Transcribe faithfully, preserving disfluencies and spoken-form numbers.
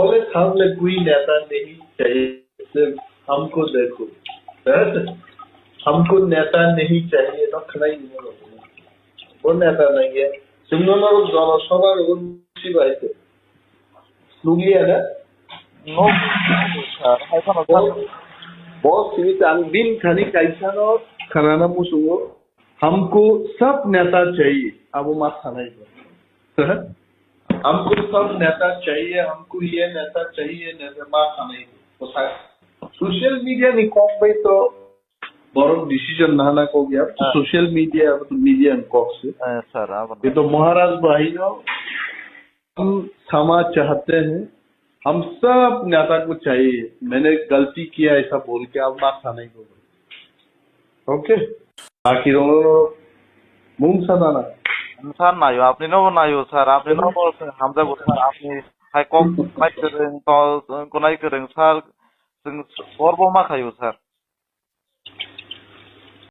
अरे, हम में कोई नेता नहीं चाहिए, सिर्फ हमको देखो। हमको नेता नहीं चाहिए, no khwnai ni. Bo neta nangya. Chwngno norok jono sobha rwgwi sibai se. Nukliya na? No, sir. Hai kheno, sir. Bo, bo simi tang din thani kaisa no khanana muchungo. Hamko sab neta chahiye. Abo ma sanai bo. Hamko sab neta chahiye, hamko ye neta chahiye, neta ma sanai bo. Social media ni kok bai to borok decision nahana kok ya. Ah. Social media, media ni kok se. Eh, sir, abo. Ye to Maharaj bhai no, हम क्षमा चाहते हैं, हम सब नेता को चाहिए, मैंने गलती किया ऐसा बोल के अब बात नहीं होगा। Okay? Baki rok no mung sa nana. Sir, nayo, apni no nayo, sir, apni no hamjago, sir, apni hai kok nai kwrwng, to, kunai kwrwng, sir, chwng gorbo ma khayo, sir.